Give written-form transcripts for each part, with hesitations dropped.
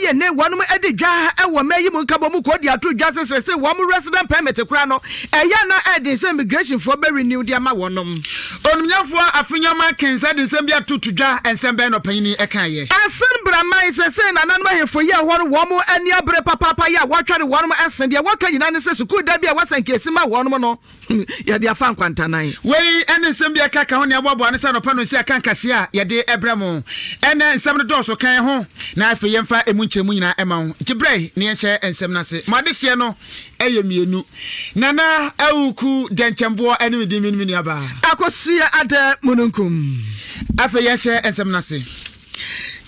yɛ ne wɔnom adi dwa wɔ mmaa yi mu nkabɔ mu kɔ de ato dwa sɛ sɛsɛ wɔn resident permit koraa no ɛyɛ na ɛden sɛ immigration foɔ bɛ renew de ama wɔnom. Onimnyamfoɔ Afenyo Markins de nsɛm bi ato to dwa, nsɛm bɛn na ɔpanyin yi kaeɛ? Asen Braman, Sesei nananom ahemfo yi a ɛwɔ hɔ no wɔn ani abere papaapa yi a wɔtwɛre wɔnom ɛsen deɛ wɔka nyinaa ne sɛ sukuu dan bi a wɔsɛ nka esi ma wɔnom no yɛde afa nkwantanan. Wei ne nsɛm bi a ɛka ka ho nea ɛboaboa ano sɛ anɔpa nnɔnsia ka nkaseɛ a yɛde brɛ mo. Ɛnnɛ nsɛm no dɔɔso, ka yɛn ho na afei yɛmfa emu nkyerɛmu nyinaa mma wo. Gye berɛ na yɛnhyɛ nsɛm no ase. Mo adehyeɛ no yɛ mmienu. Nana Awuku Dɛnkyɛmboɔ ne me din, me ne me nuabaa. Akosua Adɛ Mununkum. Afei yɛnhyɛ nsɛm no ase.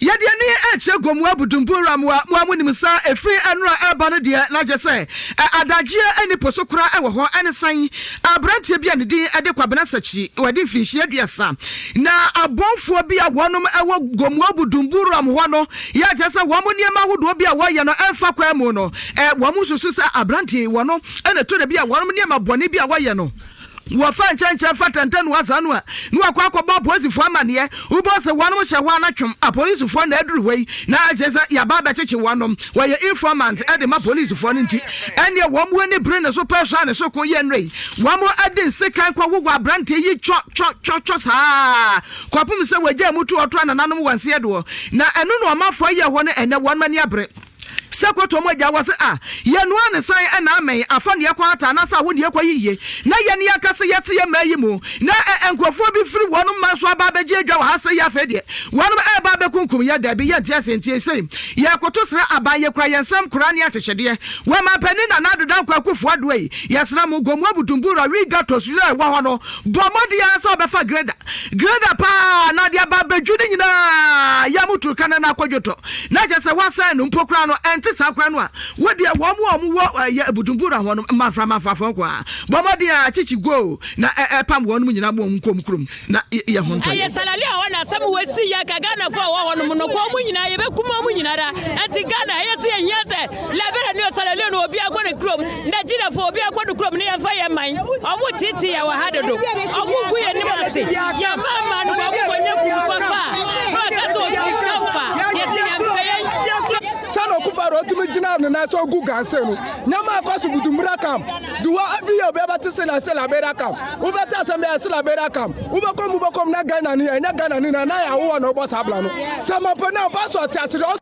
Yɛde ani rekyerɛ Gomoa Budumbura Moa mo a monim sa ɛfiri ɛnora ɛreba no deɛ na kyerɛ sɛ adagyeɛ nni po so koraa wɔ hɔ ɛne sɛn aberanteɛ bi a ne din de Kwabena Sakyi wadi mfinhyia 30 na abɔnfoɔ bi a wɔnom wɔ Gomoa Budumburam hɔ no yɛ kyerɛ sɛ wɔn nneɛma ahodoɔ bi a wɔyɛ no ɛmfa kwan mu no wɔn susu sɛ aberanteɛ yi wɔno ɛna ɛtɔ da bi a wɔnom nneɛma bɔne bi a wɔyɛ no Wɔfa nkyɛnkyɛn fa tɛntɛnoa saa no a, na wɔakɔ akɔbɔ apolisifoɔ amanneɛ. Wobɛhu sɛ wɔnom hyɛ hɔ ara na twom, apolisifoɔ na aduru hɔ yi, na kyerɛ sɛ yɛaba abɛkyekye wɔnom. Wɔyɛ informant de ma polisifoɔ no nti, ɛnneɛ wɔn ani bere ne so pɛ hwɛ a ne so ko yɛ nnora yi. Wɔde nsekan kɔwowɔ aberanteɛ yi twɔ twɔ twɔ twɔ saa ara kɔpem sɛ wɔgyaa mu to ɔto anananom wɔ nseɛ doɔ. Na ɛno na ɔmanfoɔ yɛɛ hɔ no ɛnnɛ wɔnom ani abere. Sɛ kɔtɔ mu agya wɔ se a, yɛnoa ne sɛn na amɛn afa nea ɛkɔ ata anaasɛ awo nea ɛkɔ yiye, na yɛn ankasa yɛte yɛn mmaa yi mu, na ɛ nkurɔfoɔ bi firi wɔn man so aba abɛgye adwa wɔ ha sei, afei deɛ wɔnom ɛreba abɛkunkum yɛn, daabi, yɛnte aseɛ, nti sei yɛrekoto srɛ aban, yɛkura yɛn nsam koraa ne ahyehyɛdeɛ, wɔ Manpanin Nana Addo Dankwa Akufo Addo ei, yɛsrɛ mo, Gomoa Butumbura, Wiga Tosuo a ɛwɔ hɔ no, Bɔ mmɔden ara sɛ wobɛfa greda, greda paa, na de aba abɛdwi ne nyinaa yam turuka na na akɔ dwotɔ. Na kyerɛ sɛ woasɛe no mpo koraa no, ɛnte saa koraa no a, wo deɛ wɔn a wɔwɔ ɛyɛ Bujumbura hɔ no, mmanfra mmanfrafoɔ nko ara. Bɔ mmɔden ara kyekye go na pam wɔn nyinaa ma wɔn nkɔ wɔn kurom na yɛ ho ntɔ Ɛyɛ yɛn. Sierra Leone hɔ na asɛm wɔ si yɛ ka Ghana fo a wɔ hɔ nom no kɔ ɔmo nyinaa yɛ bɛ kum ɔmo nyinaa da ɛnti Ghana ɛyɛ sɛ yɛ hia sɛ Liberia ne Sierra Leone obi akɔ ne kurom Nigeria fo obi akɔ ne kurom ne yɛn fa yɛ man ɔmo tete yɛ wɔ ha dodo ɔmo gu yɛ nim ase yɛ ma ma no ɔmo kɔ nyɛ kum papa na ɔka sɛ ofi kampa yɛ sɛ yɛn pɛ yɛn. Sani Akufo-Addo otumi gyina ne nan so gu Ganse no nneɛma akɔ so Budumbura camp duwa every year obi abɛte se na se Liberia camp wobɛte asɛm bɛyɛ se Liberia camp wobɛkɔ mu wobɛkɔ mu na Ghana ni ɛnyɛ Ghana ni na na yɛ awowa na ɔbɔ saa bla no sɛ mapɛ na ɔba so ɔte ase deɛ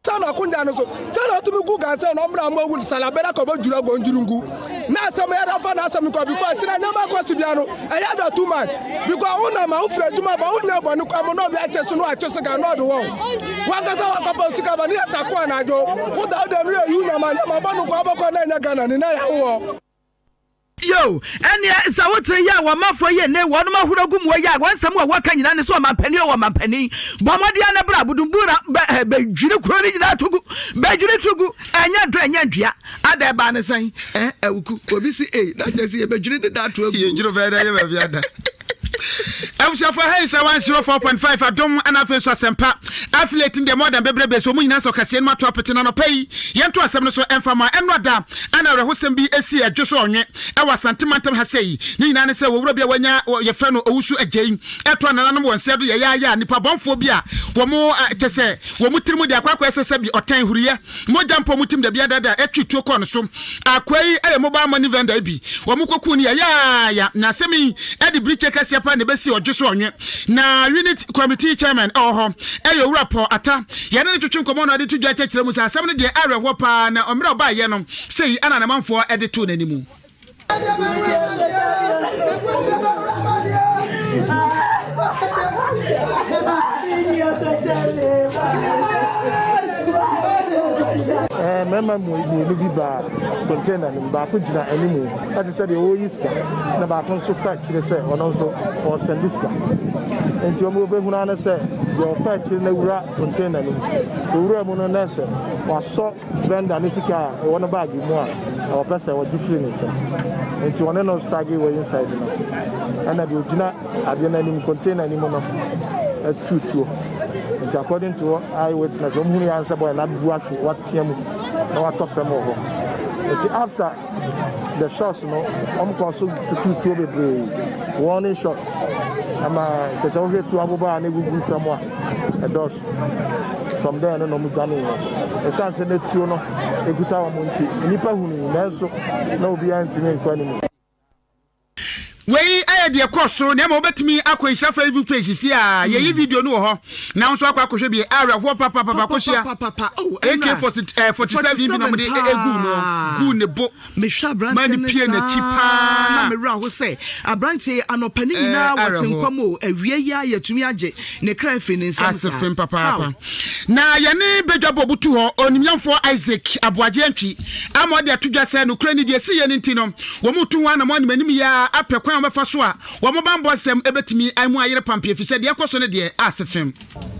Sɛ na akonwa no so sɛ na ɔtumi gu gan sɛ na ɔmmra mo awu salabɛrɛ kɔ bɛ dwura gɔn dwiri ngu na asɛm yɛ dafa na asɛm kɔ bikɔ ɛkyerɛ nneɛma kɔ si bia no ɛyɛ da too much bikɔ wo na ma wo fira adwuma ba wo nya bɔ ne kwan mu na ɔbi akyɛ so no akyɛ sika na ɔde wɔn wankasa wakɔpɛ sika ba ne yɛ tako anadwo wo da wo deɛ no yɛ yu nyama nyama bɔ no kɔ abɔkɔ na ɛnyɛ Ghana ni na yɛ awowɔ. Yo, ɛneɛ sɛ wote yɛ a wɔmanfoɔ yɛ nne wɔnom ahoro agu mu yɛ a wɔn nsɛm a wɔka nyinaa ne sɛ ɔmampanin o ɔmampanin bɔ mmɔden ara na bra Budumbura bɛ eh, bɛdwiri kuro no nyinaa to gu bɛdwiri to gu ɛnyɛ dɔ ɛnyɛ dua ada ɛbaa ne sɛn eh, awuku obi si ei na kyerɛ sɛ yɛbɛdwiri ne da ato agu. Yɛdwiri bɛyɛ dɛ yɛ baabi ada. Abusuafo ha yi sɛ 104.5 adom ɛna afei nso asɛmpa affiliate no deɛ more than bebrebe so ɔmu nyinaa sɛ ɔkaseɛ no mu ato apete no anɔpa yi yɛnto asɛm no so ɛmfa ma ɛno ada ɛna awerɛhosɛm bi ɛsi ɛdwo so ɔnwe ɛwɔ Asante mantam ha sɛi ne nyinaa ne sɛ wɔwura bi a wanya yɛfrɛ no owusu agyei ɛto anananom wɔn nsa do yɛyɛayɛ a nipa bɔnfoɔ bi a wɔn kyɛ sɛ wɔn tiri mu de akɔ akɔ ɛsɛ sɛ bi ɔtɛn huruyɛ Mogya mpo ɔmo tim dabi adada ɛtwe tuo kɔɔ no so. Akoa yi yɛ mobile money vendor yi bi. Wɔn kɔ kuu no yayaaya. Na asɛm yi ɛde birikye kɛseɛ paa na ɛbɛsii ɔdwe so ɔnwe. Na unit committee chairman ɛwɔ hɔ ɛyɛ Owura Paul Atta. Yɛne no twetwe nkɔmmɔ na ɔde to dwa kyerɛkyerɛ mu sɛ asɛm no deɛ awerɛhoɔ paa na mmerɛ ɔbaeɛ no sei ɛna namanfoɔ ɛde too n'anim. Mmarima mmienu bi baa container no mu. Baako gyina anim te sɛ deɛ ɔreyi sika, na baako nso fa akyire sɛ ɔno nso ɔresɛnde sika. Nti wɔbɛhunu ara ne sɛ deɛ ɔfa akyire no awura container no mu. Owura mu no na sɛ wasɔ Brenda ne sika a ɛwɔ ne baage mu a ɔpɛ sɛ ɔgye firi ne nsam. Nti ɔne no struggle wɔ inside no. Ɛna deɛ ɔgyina adeɛ no anim, container anim no, atu tuo. Nti according to eye witness, wɔn hunu yɛn sɛ boy no abu ahwe, watea mu na watɔ fam wɔ hɔ. Nti after the shots no, wɔn kɔɔ so tutu tuo bebree. Warning shots ama kyerɛ sɛ wohwɛ tuo aboba a na egugu fam a ɛdɔɔso. From there no na wɔn dwaneeɛ. Ɛsiane sɛ na tuo no ekuta wɔn nti, nnipa hunui nanso na obiara ntumi nkɔ anim. Wei yɛ deɛ ɛkɔ so na ɛma wobɛtumi akɔ nhyira Facebook page sisi a yɛyi video no wɔ hɔ na wo nso akɔ akɔhwɛ bi. Awerɛhoɔ papapapa kɔhyia AK-47 bi na wɔde egu no gu ne bo. Mehwɛ Ma aberanteɛ ne no pie n'akyi saa paa. na me werɛ aho sɛ aberanteɛ yi anɔpa ne nyinaa wɔte awerɛhoɔ. nkwa mu o, awia yi ara yɛatumi agye ne kra afiri ne nsam saa. Asefem How? papaapa. Na yɛne badwabɔ butu hɔ Onimnyamfoɔ Isaac Aboagye Antwi ama ɔde ato dwa sɛ nokorɛ ni deɛ ɛsiiɛ no nti no wɔretu ho anamɔn anim anim yi ara apɛ kwan a wɔbɛfa so a wɔn banbɔ nsɛm bɛtumi mu ayere pampe efisɛ deɛ ɛkɔ so no deɛ asefem.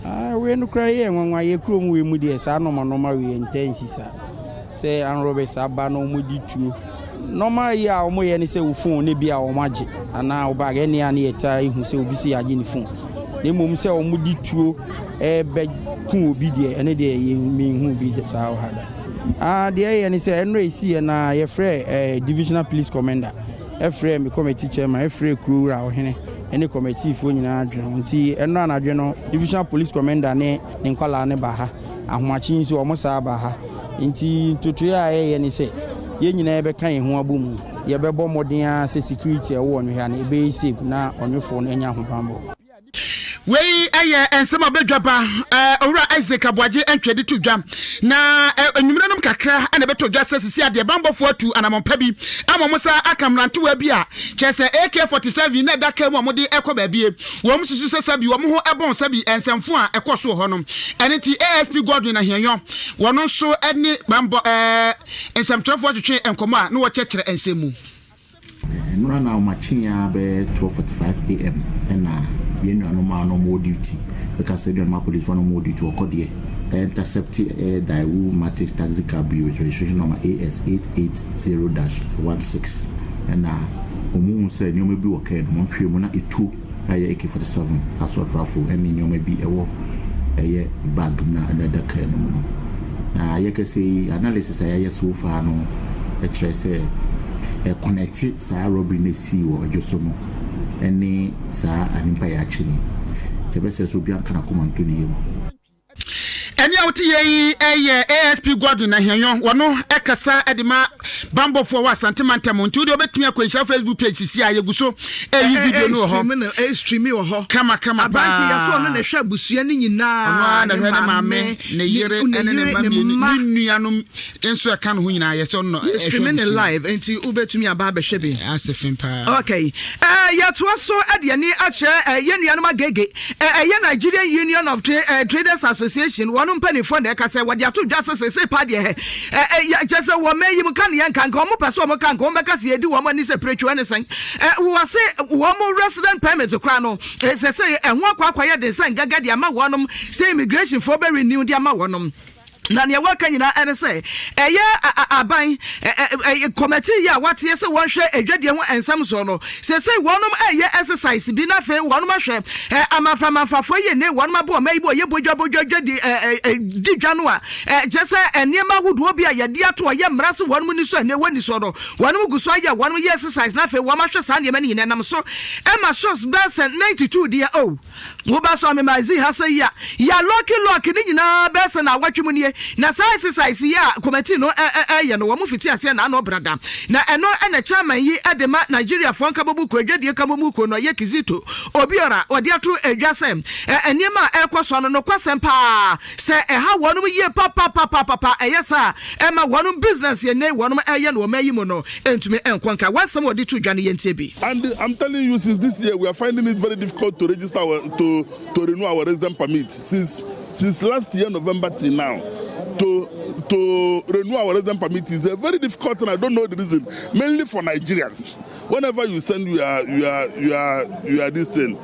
Ah wei no koraa yɛ nwanwa yɛ kurom wei mu deɛ saa nɔɔma nɔɔma wei ɛntaa nsi saa sɛ armed robbers aba na wɔn di tuo nɔɔma yi a wɔn yɛ ne sɛ wo phone ne bi a wɔn agye anaa wo bag ɛne a ne yɛ taa ehu sɛ obi sɛ yɛagye ne phone na mmom sɛ wɔn di tuo ɛbɛ ku obi deɛ ɛne deɛ yɛ menhu bi saa wɔ ha da. Ah deɛ ɛyɛ ne sɛ ɛnora esi yɛ na yɛfrɛ eh, divisional police commander ɛfrɛ me committee chairman ɛfrɛ kuro wura ɔhene ɛne committee foɔ nyinaa adwene ho. Nti ɛno anadwo no, divisional police commander ne ne nkwadaa no ba ha. Ahomakye nso wɔn saa ba ha. Nti ntotoeɛ a yɛyɛ ne sɛ yɛn nyinaa yɛbɛka yɛn ho abɔ mu. Yɛbɛbɔ mmɔden ara sɛ security a ɛwɔ Ɔnwehɛ ha no ɛbɛyɛ safe na Ɔnwefoɔ no anya ahobammɔ. Wei yɛ nsɛm a badwa ba Owura Isaac Aboagye Antwi de to dwa. Na anwummerɛ nom kakra na ɛbɛtɔ dwa sɛ sisi adeɛ banbɔfoɔ atu anamɔn pa bi ama wɔn nsa aka mmerantewa bi a kyerɛ sɛ AK-47 na ɛda kaa mu a wɔde rekɔ baabie. Wɔn susu sɛ sɛbi wɔn ho bɔn sɛbi nsɛmfo a ɛkɔ so wɔ hɔ no. Ɛno nti ASP Godwin Ahianyɔ wɔn nso ne banbɔ nsɛmtwerɛfoɔ twetwe nkɔmmɔ a na wɔkyerɛkyerɛ nsɛm mu. Nnora na wɔakyee ara bɛyɛ 12:45 am na yɛn nuanom a na wɔwɔ duty, bɛka sɛ nuanom apolisifoɔ a na wɔwɔ duty wɔkɔ deɛ, intercept ɛyɛ Daewoo Matrix taxi cab bi with registration number AS 880-16 ɛna wɔn hu sɛ nneɛma bi wɔ car no mu, wɔn hwɛɛ mu na etuo a ɛyɛ AK-47 assault rifle ɛne nneɛma bi ɛwɔ ɛyɛ bag mu na ɛda car no mu no. Na yɛkɛsɛ yi analysis a yɛayɛ so far no kyerɛ sɛ ɛkɔnɛte saa robbery no esii wɔ Adwo so no ne saa animpa yɛakye no yi. Nti ɛbɛsrɛ sɛ obiara nka n'akoma nto ne yam. Ɛnne a wote yɛ yi yɛ ASP Godwin Ahianyɔ. Wɔno kasa de ma bambɔfoɔ wɔ Asante mantam. Nti wodeɛ wobɛtumi akɔ nhyira Facebook page sisi a yɛgu so ɛyi video no wɔ hɔ. Ɛstream wɔ hɔ. Kama kama paa. Aberante yɛ so ɔno na ɛhwɛ abusua no nyinaa. Ɔno ara na ɛhwɛ ne maame, ne yere, ne ne mma mmienu, ne nuanom nso ɛka ne ho nyinaa yɛ sɛ ɔno na ɛhwɛ abusua. Yɛstream ne live nti wobɛtumi aba abɛhwɛ bi. Ase fem paa. Okay. Yɛtoa so de ani akyerɛ yɛn nuanom Agege. Ɛyɛ Nigerian Union of Traders Association wɔn mpanimfoɔ na ɛka sɛ wɔde ato dwa sɛ seesei paa deɛ kyɛ sɛ wɔn mma yi mu ka ne yɛn nka nka wɔn pɛ sɛ wɔn ka nka wɔn bɛka sɛ yɛdi wɔn ani sɛ piretwo ɛne sɛn wɔse wɔn resident permit koraa no sɛ sɛ ɛho akɔ akɔyɛ den sɛ ngaga de ama wɔnom sɛ immigration foɔ bɛ renew de ama wɔnom. Na nea wɔka nyinaa ɛne sɛ ɛyɛ aban kɔmɛte yi a wɔateɛ sɛ wɔnhwɛ adwadie ho nsɛm soɔ no, seesei wɔnom ɛyɛ exercise bi na afei wɔnom ahwɛ amanfa amanfafoɔ yi ne wɔnom abɔ ɔma yi bɔ yɛ bodwa bodwa dwa di di dwa no a kyerɛ sɛ nneɛma ahodoɔ bi a yɛde ato ɔyɛ mmara se wɔnom ni so ɛne wɔn ni soɔ no wɔnom gu so ayɛ wɔnom yɛ exercise na afei wɔn ahwɛ saa nneɛma no nyinaa nam so ɛma shops bɛyɛ sɛ 92 deɛ oh Woba so a me magazine ha sɛ yi a ya lɔki lɔki ne nyinaa bɛyɛ sɛ naawɔtwe mu nie. Na saa exercise yi a committee no ɛyɛ no wɔn fiti aseɛ naano brada. Na ɛno ɛna chairman yi de ma Nigeriafoɔ nkabomu kuo adwadie nkabomu kuo no ɔyɛ Kizito Obiora ɔde ato dwa sɛ nneɛma a ɛrekɔ soɔ no nokwasɛm paa sɛ ɛha wɔnom yie papapapapa ɛyɛ saa a ɛma wɔnom business yɛ ne wɔnom ɛyɛ no wɔn ayi mu no ntumi nkɔ nka. W'asɛm a ɔde to dwa no yɛntie bi. And I'm telling you, since this year, we are finding it very difficult to register our, to, to renew our resident permit. Since, since last year, November till now, to, to renew our resident permit is a very difficult thing. I don't know the reason. Mainly for Nigerians. Whenever you send your, your, your, your this thing,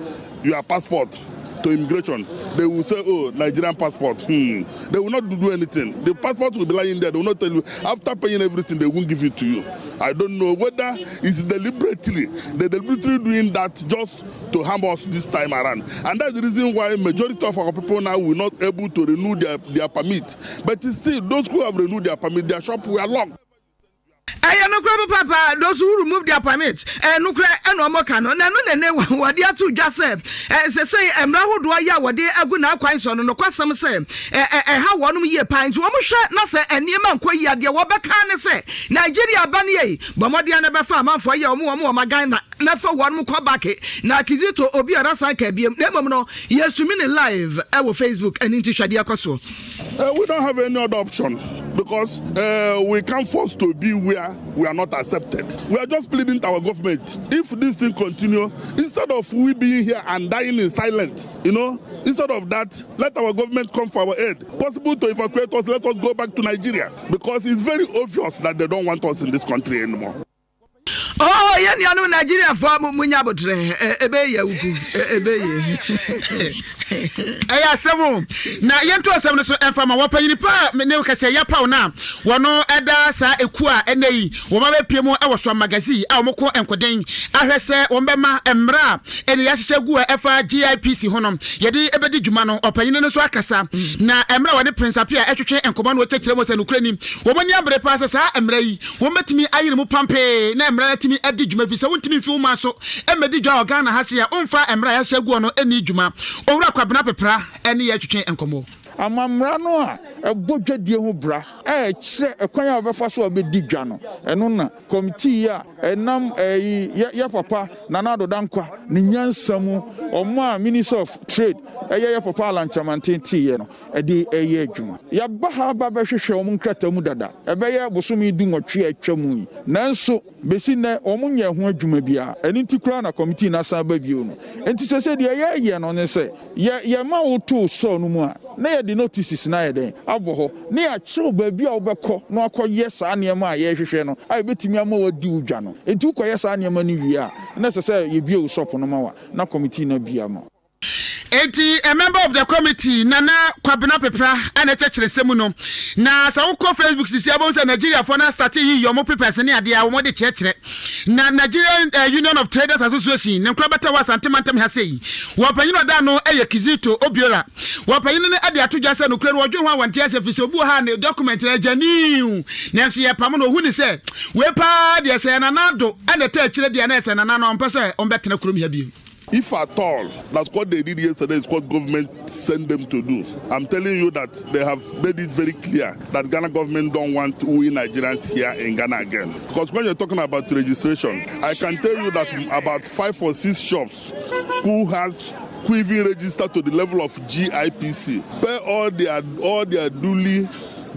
your passport to immigration, they will say, oh, Nigerian passport. They will not do anything. The passport will be lying there. They will not tell you. After paying everything, they won't give it to you. I don't know whether it's deliberately, they're deliberately doing that just to harm us this time around. And that's the reason why majority of our people now will not able to renew their, their permit. But still, those who have renewed their permit, their shop were locked. Ɛyɛ nokorɛ papaapa, those who remove their permit, ɛyɛ nokorɛ ɛna wɔn ka no, na ɛno na ɛnɛ wɔde ato dwa sɛ sesei mmara ahodoɔ yi a wɔde agu n'akwan soɔ no, nokwasɛm sɛ ɛha wɔnom yie paa, nti wɔn hwɛ na sɛ nneɛma nkɔ yie a, deɛ wɔbɛka ne sɛ Nigeria aba no yei, bɔ mmɔden ara na bɛfa amanfoɔ yi a wɔn wɔn wɔn Ghana na fa wɔnom kɔ bake, na Kizito obiara san ka biom, na mmom no yɛsumi no live ɛwɔ Facebook, ɛno nti hwɛ deɛ ɛkɔ soɔ. Uh, we don't have any other option because uh, we can't force to be where we are not accepted. We are just pleading to our government. If this thing continue, instead of we being here and dying in silence, you know, instead of that, let our government come for our aid. Possible to evacuate us, let us go back to Nigeria because it's very obvious that they don't want us in this country anymore. Oh, yɛn nuanom Nigeriafoɔ mo mo nya abotrɛ ebe yɛ wuku ebe yɛ. Ɛyɛ asɛm o. Na yɛnto asɛm no so ɛmfa ma wɔpanyini pa a ne kɛsɛ yɛpaw no a wɔno ɛda saa ekuo a ɛnɛ yi wɔn abɛpie mu ɛwɔ so magazine a wɔn ko nkoden ahwɛ sɛ wɔn bɛma mmara a ɛne yɛahyehyɛ gu a ɛfa GIPC ho no yɛde ɛbɛdi dwuma no ɔpanyini no nso akasa na mmerɛ a wɔne Prince Appiah ɛtwetwe nkɔmmɔ no wɔkyerɛkyerɛ mu sɛ nokorɛ ni wɔn ani abere paa sɛ saa mmara yi Wɔbɛtumi ayere mu pampee na mmara no atumi adi dwuma efisɛ wontumi mfi wo man so mmɛdi dwa wɔ Ghana ha sei a womfa mmara a yɛahyɛ agu hɔ no nni dwuma. Owura Kwabena Pepra ne yɛn retwetwe nkɔmmɔ. Amammara no a ɛbɔ dwadie ho bra a ɛkyerɛ ɛkwan a wɔbɛfa so a wɔbɛdi dwa no, ɛno na kɔmitii yi a ɛnam ɛyi yɛ yɛ papa Nana Addo Dankwa ne nyansa mu ɔmaa Minister of Trade ɛyɛ yɛ papa Alan Kyerematen teeɛ no de reyɛ adwuma. Yɛaba ha aba abɛhwehwɛ wɔn nkrataa mu dada, ɛbɛyɛ bosome dunwɔtwe a atwa mu yi, nanso besi nnɛ wɔnyɛɛ ho adwuma biara. Ɛno nti koraa na kɔmitii no asan aba bio no. Enti seesei deɛ yɛreyɛ no ne sɛ, yɛ yɛma woto wo sɔɔ no mu a, na yɛde notices no ayɛ dɛn? Abɔ hɔ, na yɛakyerɛ wo baabi a wobɛkɔ na woakɔyɛ saa nneɛma a yɛrehwehwɛ no a ɛbɛtumi ama woadi wo dwa no. Enti wokɔyɛ saa nneɛma no wie a, na ɛsɛ sɛ yɛbue wo shop no ma wo a, na kɔmitii no abue ama wo. Enti a member of the committee, Nana Kwabena Pepra na ɛkyɛkyerɛ sɛ mu no. Na sɛ wokɔ Facebook sisi a wobɛhu sɛ Nigeriafoɔ no astate yiyi wɔn papers ne adeɛ a wɔde kyerɛkyerɛ. Na Nigerian eh, Union of Traders Association ne nkorabata wɔ Asante mantam ha sei. Wɔpanyin a ɔda ano yɛ Kizito Obiora. Wɔpanyin no de ato dwa sɛ nokorɛ no wɔdwen ho a wɔnte aseɛ firi sɛ obi wɔ ha a ne document no agya new nanso yɛpamo no ɔhu ne sɛ wei paa deɛ sɛ Nana Addo na ɛta akyire deɛ na ɛsɛ Nana no ɔmpɛ sɛ ɔmbɛtena kurom ha bio. If at all that what they did yesterday is what government sent them to do, I'm telling you that they have made it very clear that Ghana government don't want we Nigerians here in Ghana again. Because when you're talking about registration, I can tell you that about five or six shops who has who even registered to the level of GIPC, pay all their all their duly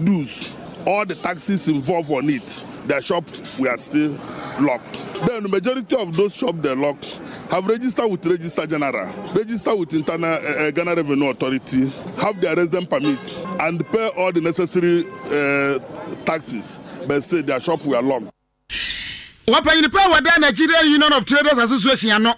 dues, all the taxes involved on it. Their shop we are still locked. Then the majority of those shops they locked have registered with Register General, register with Internal uh, Ghana Revenue Authority, have their resident permit, and pay all the necessary uh, taxes, but say their shop were locked. Wɔpanyin pa a wɔda Nigerian Union of Traders Association ano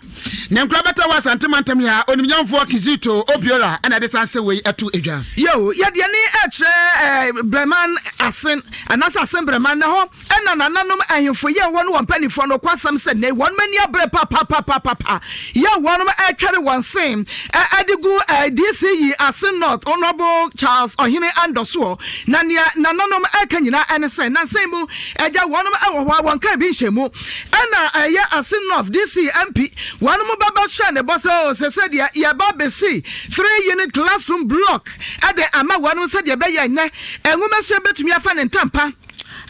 ne nkorabata wɔ Asante mantam yi ha, Onimnyamfoɔ Kizito Obiora na ɛde saa nsɛm wei ato dwa. Yo, yɛde ani rekyerɛ eh, Breman Asen, anaasɛ Asen Breman, na hɔ ɛna nananom ahemfo yɛ wɔn wɔn mpanimfoɔ no nokwasɛm sɛ nnɛ wɔn ani abere papapapapa yɛ wɔn ɛtwɛre wɔn se ɛde gu DCE Asen North Honourable Charles Ɔhene Andɔsoɔ na nea nananom ɛka nyinaa ɛne sɛ nansa yi mu Agya wɔnom wɔ hɔ a wɔn kaa bi nhyɛ mu ɛna ɛyɛ Asin North DC MP wɔnom ba bɛ hyɛ ne bɔ sɛ oo sese deɛ yɛ ba bɛ si 3 unit classroom block ɛde ama wɔnom sɛdeɛ ɛbɛyɛ ɛnɛ nwomasua bɛtumi afa ne ntampa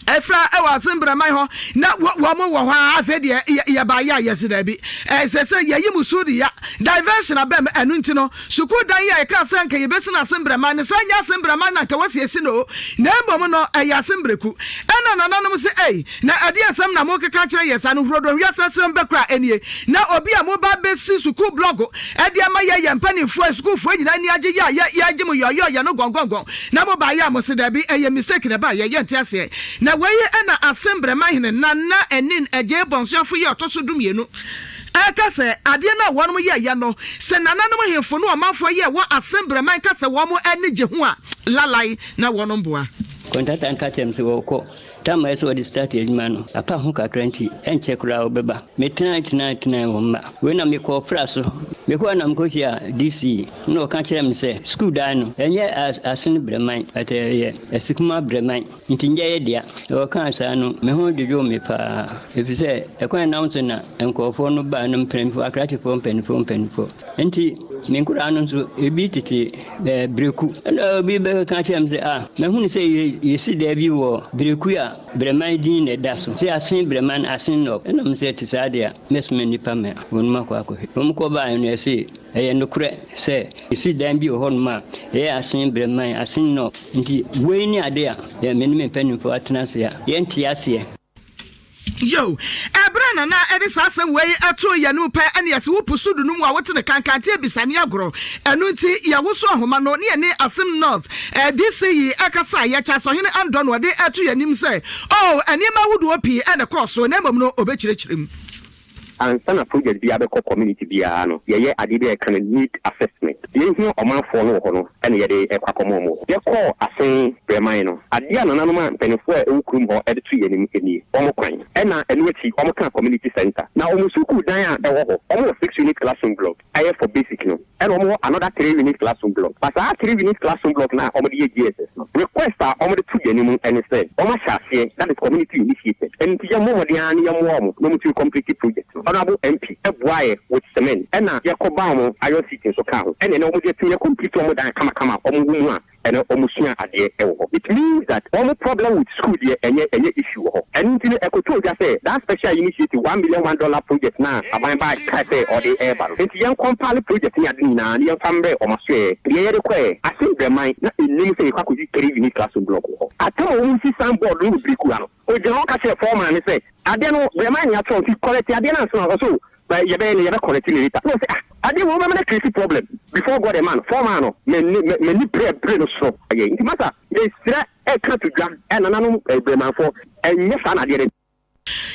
ɛfra ɛwɔ Asin Braman hɔ na wɔn wɔ hɔ a afei deɛ yɛ ba yɛ a yɛsi daabi ɛsɛ sɛ yɛyi mu su de ya diversion abɛm ɛno nti no Sukuu dan yi a yɛkaa sɛ anka yebesi no asembrɛman no, sɛ ɛnyɛ asembrɛman na anka wɔasi asi no o, na mmom no, ɛyɛ asembreku. Ɛnna nananom se, Ei, na ɛdeɛn asɛm na morekeka akyerɛ yɛn saa no? Hurodo wiase asɛm bɛ koraa nie. Na obi a moreba abɛsi sukuu blɔgo de ama yɛn, yɛn mpanimfoɔ, asukuufoɔ nyinaa ani agye yɛ a yɛ, yɛregye mo yɔɔyɔɔyɛ no gɔngɔngɔn, na mobaeɛ a mose daabi, ɛyɛ mistake na ɛbaeɛ, yɛnte aseɛ. Na wei na asembrɛman hene Nana Anin Agyei Bɔnsoafo yi a ɔtɔ so dumienu, Ɛka sɛ, Adeɛ no a wɔnom yɛeɛ no, sɛ nananom hemfo ne ɔmanfoɔ yɛɛ wɔ Asembrɛman ka sɛ wɔn ani gye ho a, lalai na wɔnom boa. Kɔntrata no ka kyerɛɛ me sɛ wɔrekɔ. Tam a ɛsɛ sɛ wɔde start adwuma no, apa ho kakra nti, ɛnkyɛ koraa wɔbɛba. Metenae tenae tenae, wɔmma. Wei na mekɔɔ pra so. Mekɔɔ na mekɔhyiaa DC na ɔka kyerɛɛ me sɛ sukuu dan no ɛnyɛ Asen Brɛman but ɛyɛ Asikuma Brɛman nti nyɛ yɛ dea. Ɔkaa saa no me ho dwodwoo me paa efisɛ ɛkwan a ɛnam so na nkurɔfoɔ no baa no mpanimfoɔ akrakyefoɔ mpanimfoɔ mpanimfoɔ nti me nkoraa no nso ebi tete eh, Breku. Ɛna obi bɛka kyerɛ me sɛ ah mahunu sɛ yɛsi dan bi wɔ Breku a Brɛman din na ɛda so sɛ Asen Brɛman Asen North. Ɛna me sɛ ɛte saa deɛ a mɛsoma nnipa ma wɔnom akɔ akɔhwɛ. Wɔn kɔ baeɛ no ɛse ɛyɛ nokorɛ sɛ yɛsi dan bi wɔ hɔnom a ɛyɛ Asen Brɛman Asen North. Nti wei ne ade a yɛ me ne me mpanimfoɔ atena ase a yɛnte aseɛ. Yo, ɛberɛ a Nana de saa asɛm wei too yɛn anim pɛ ɛne yɛse wo po so du no mu a wote no kankante abisa ne agorɔ. Ɛno nti yɛwoso ahoma no ne yɛne Asim North DC yi ɛkasa a yɛkyɛ Asɔhene Andɔ na ɔde to yɛn anim sɛ oh nneɛma ahodoɔ pii na ɛkɔɔ so na mmom no ɔbɛkyerɛkyerɛ mu. Ansa na project biara bɛkɔ community biara no, yɛyɛ adeɛ bi a yɛka no need assessment. Deɛ ɛhia ɔmanfoɔ no wɔ hɔ no na yɛde kɔ akɔma wɔn wɔ hɔ. Yɛkɔɔ Asen Brɛman no, adeɛ a nananom a mpanimfoɔ a ɛwɔ kurom hɔ de too yɛn anim nie, wɔn kwan, ɛna ɛno akyi wɔkaa community centre. Na wɔn sukuu dan a ɛwɔ hɔ, wɔwɔ six unit classroom block. Ɛyɛ for basic no ɛna wɔn wɔ another 3 unit classroom block, but saa 3 unit classroom block no a wɔn de yɛ JSS no, request a wɔn de to yɛn anim ɛne sɛ wɔn ahyɛ aseɛ, that is community initiated, ɛno nti yɛn mmɔ mmɔden ara ne yɛn mmoa wɔn na wɔn tumi complete project no. Honourable MP ɛboa yɛ with cement, ɛna yɛ kɔ ba wɔn iron sheet nso kaa ho, ɛna ɛnɛ wɔn de atumi complete wɔn dan kamakama a wɔn wɔ mu a ɛnɛ wɔn sua adeɛ ɛwɔ hɔ. It means that wɔn problem with school deɛ, ɛnyɛ issue wɔ hɔ. Ɛno nti no ɛkɔtɔɔ dwa sɛ that special initiative $1 million 1 project no a aban baa kaa sɛ ɔde ɛreba no nti yɛn compile project ne ade no nyinaa na yɛmfa mbrɛ wɔn asoɛɛ. Deɛ yɛde kɔɛ Asen Brɛman na ɛnnim sɛ yɛkɔ akɔsi 3 unit classroom block wɔ hɔ. Atam a wɔn si sign board no wɔ Birikura no, ogyina hɔ ka kyerɛ foreman no sɛ adeɛ no Brɛman ne atwerɛ nti correct adeɛ no ansa na ɔsɛ o yɛbɛyɛ no, yɛbɛ correct no later. Na ɔsɛ ah, adeɛ wɔ wobɛma no create problem before God and man. Foreman no m'ani brɛ bere no soro ayɛ nti masa mesrɛ ɛka to dwa ɛnananom Brɛmanfoɔ, ɛnyɛ saa na adeɛ no.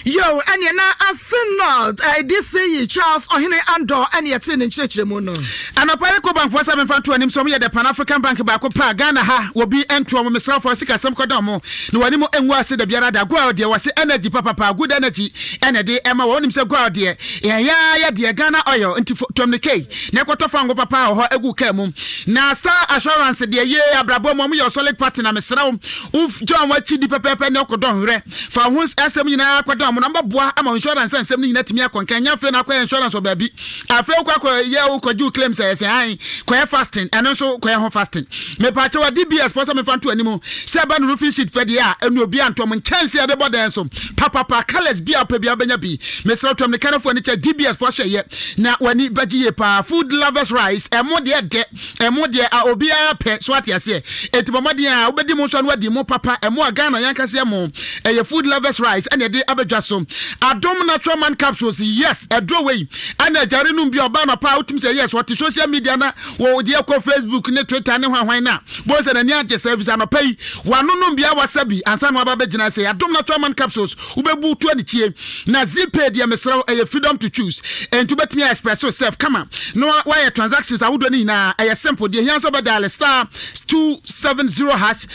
Yo, ɛneɛ na Asenal DC Charles Ɔhene Andor ɛne ɛtee ne nkyerɛkyerɛmu no. Anɔpa yi Ecobank foɔ sɛ memfa nto anim sɛ ɔmo yɛ the Pan African Bank baako pɛ a Ghana ha wɔ bi nto ɔmo. Mesrɛ wo fa sikasɛm kɔda ɔmo na w'anim ngu ase da biara da. Goil deɛ wɔse energy papapa, good energy ɛna ɛde ɛma wɔ. Wonim sɛ Goil deɛ yɛn yaa yɛ deɛ Ghana oil nti tɔm ne kei na ɛkɔtɔ fango papa wɔ hɔ egu kaa mu. Na Star Assurance deɛ yee abrabɔ mu ɔmo yɛ solid partner. Mesrɛ wo, wo gya wɔn akyi di pɛpɛɛpɛ ne ɔkɔdɔ nhwerɛ. Fa wo ho asɛm nyinaa kɔda wɔn na wɔbɛboa ama wo insurance nsɛm no nyinaa atumi akɔ nkan. Nyɛ afei na akɔyɛ insurance wɔ baabi. Afei wokɔ akɔyɛ wokɔgye wo claim sɛ ɛsɛ an kɔyɛ fasting, ɛno nso kɔyɛ ho fasting. Mepaakyɛw a DBS foɔ sɛ memfa nto anim sɛ ɛba no roofing sheet pɛ deɛ a ɛnu obiara nto wɔn nkyɛnse a yɛde bɔ dan so papapa, colours bi a wopɛ biara wobɛnya bi. Mesrɛ wo tuam ne Kanafoɔ ani kyɛ DBS foɔ ahwɛyɛ na w'ani bɛgye yie paa. Food lovers rice, ɛmo deɛ dɛ. Ɛmo deɛ a obiara pɛ, so ate aseɛ? Enti bɔ mmɔden a wobɛdi mo nso ano adi mo papa ɛmo a Ghana yɛn ankasa ɛmo ɛyɛ Food Lovers Rice ɛna ɛde abɛdwa so. Adom Natural Man Capsules, yes, ɛduro wei ɛna agyare nom bi ɔbaa nɔpa a wotumi sɛ yes, ɔte social media na wɔ deɛ kɔ Facebook ne Twitter ne hwan hwan na bohu sɛ n'ani agye sɛ efisɛ anɔpa yi wanonom bi awasa bi ansa na waba abɛgyina sɛ Adom Natural Man Capsules wobɛbu to anikyie. Na Zeepay deɛ mesrɛ wo, ɛyɛ freedom to choose, ɛnti wobɛtumi a express wo self kama na woayɛ transactions ahodoɔ no nyinaa, ɛyɛ simple. Deɛ ɛhia sɛ wobɛ dial *270#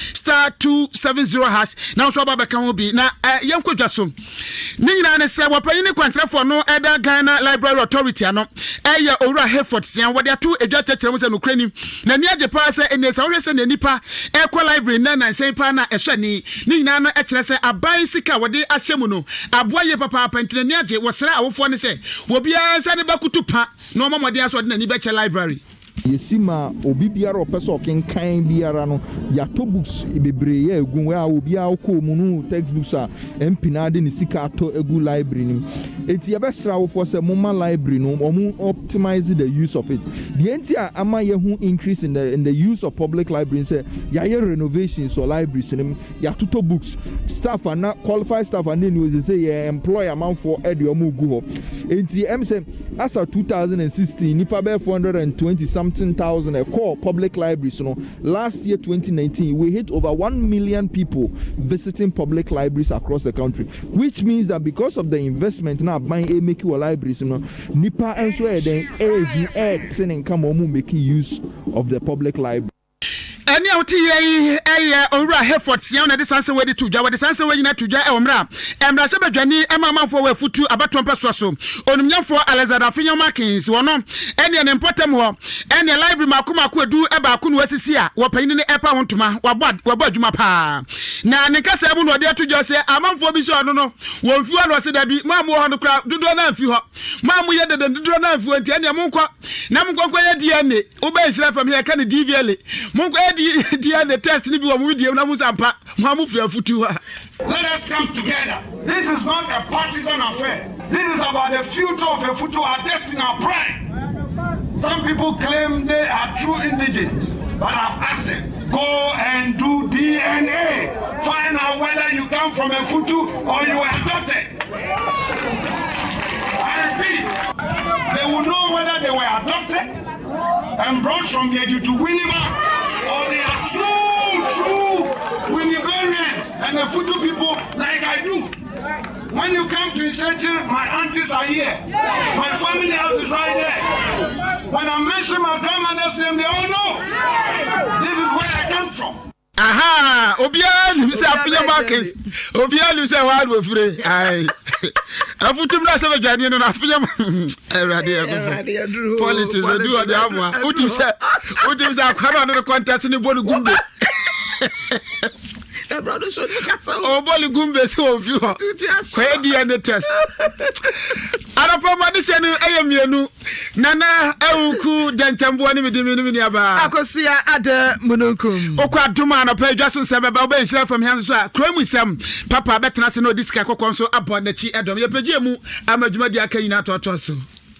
*270# na wo nso aba bɛka ho bi na yɛnkɔ dwa so. Ne nyinaa ne sɛ wɔpanyin ne kwankyerɛfoɔ no ɛda Ghana Library Authority ano ɛyɛ Owura Hayford Sian, wɔde ato edwa kyerɛkyerɛ mu sɛ nokorɛ ni n'ani agye paa sɛ ɛnɛ sɛ wohwɛ sɛ nea nipa ɛkɔ library nnɛ nansa yi paa na ɛhwɛ ni. Ne nyinaa no kyerɛ sɛ aban sika a wɔde ahyɛ mu no aboa yie papaapa nti n'ani agye. Wɔsrɛ awofoɔ no sɛ obiara nsa ne ba kutu pa na ɔmmɔ mmɔden ara sɛ ɔde n'ani bɛkyɛ library. Yɛsi ma obi biara a ɔpɛ sɛ ɔkenkan biara no, yɛatɔ books bebree a ɛgu a obiara kɔɔ mu no textbooks a MP no ara de ne sika atɔ agu library no mu. Enti yɛbɛsrɛ awofoɔ sɛ momma library no wɔn optimize the use of it. Deɛ nti a ama yɛahu increase in the use of public library ne sɛ yɛayɛ renovations wɔ libraries no mu, yɛatotɔ books, staff a na qualified staff a na ɛnni hɔ seesei yɛ employ amanfoɔ de wɔn regu hɔ. Enti ɛm sɛ asa 2016 nnipa bɛyɛ 420 something thousand ɛkɔɔ public libraries no, last year 2019 we hit over 1 million people visiting public libraries across the country, which means that because of the investment na aban ɛmake wɔ libraries no, nipa nso ɛyɛ dɛn ɛɛhu ɛɛte ne nka ma wɔn make use of the public library. Ɛnne a wote yɛ yi yɛ Owura Hayford Siaw na ɛde saa nsɛm wei de to dwa. Wɔde saa nsɛm wei nyinaa to dwa wɔ mmerɛ a mmarahyɛbadwani ma amanfoɔ wɔ afutu abatoɔ mpɛsoa so, Onimnyamfoɔ Alexander Afenyo Markins, wɔ no ɛneɛ ne mpɔtam hɔ ɛneɛ library mako mako edu baako na wɔasisi a wɔpanyini no ɛrepa ho ntoma. Wabɔ wabɔ adwuma paa. Na ne nkasaa mu na ɔde ato dwa sɛ amanfoɔ bi sɛ ɔno no wɔmfi hɔ na ɔse dabi mo a mowɔ hɔ no koraa dodoɔ no amfi hɔ. Mo a moyɛ dede no dodoɔ no amfi hɔ nti ɛneɛ monkɔ na monkɔ nkɔyɛ DNA. Wobɛ nhyira fam yɛka no DVLA. Monkɔyɛ DNA test no bi wɔ mo wedeɛ mu na mo sɛ ampa mo a mofiri afutu hɔ a. Let us come together. This is not a partisan affair. This is about the future of Efutu, our destiny, our pride. Some people claim they are true indigenes, but I've asked them, go and do DNA. Find out whether you come from Efutu or you were adopted. I repeat, they will know whether they were adopted and brought from Yeju to Winneba or they are true, true Winnebarians and the Futu people like I do. When you come to Isechi, my aunties are here. My family house is right there. When I mention my grandmother's name, they all know. This is where I come from. Ahaa obiara nim sɛ afenya markins obiara nim sɛ ɛhɔ ara na ofire ayi afutum na sɛ bɛdwane no na afenya awurade ɛkofo politics edu ɔde amoa wotim sɛ wotim sɛ akwa no ɔne no contest ne bɔ no gumbe ɔbɔ ne gumbe sɛ ɔmfi hɔ kɔyɛ dna test Anɔpa mu adesua no yɛ mmienu. Nana Awuku Dɛnkyɛmboɔ ne me di me ne me nuabaa. Akosua Adɛ Mununkum. Okɔ adom a anɔpa adwa so nsɛm bɛba wobɛ nhyira fam hia nso so a kuro mu nsɛm papa bɛtena ase na ɔde sika kɔkɔɔ nso abɔ n'akyi ɛdɔm. Yɛpɛgye emu ama dwumadi aka nyinaa toatoa so.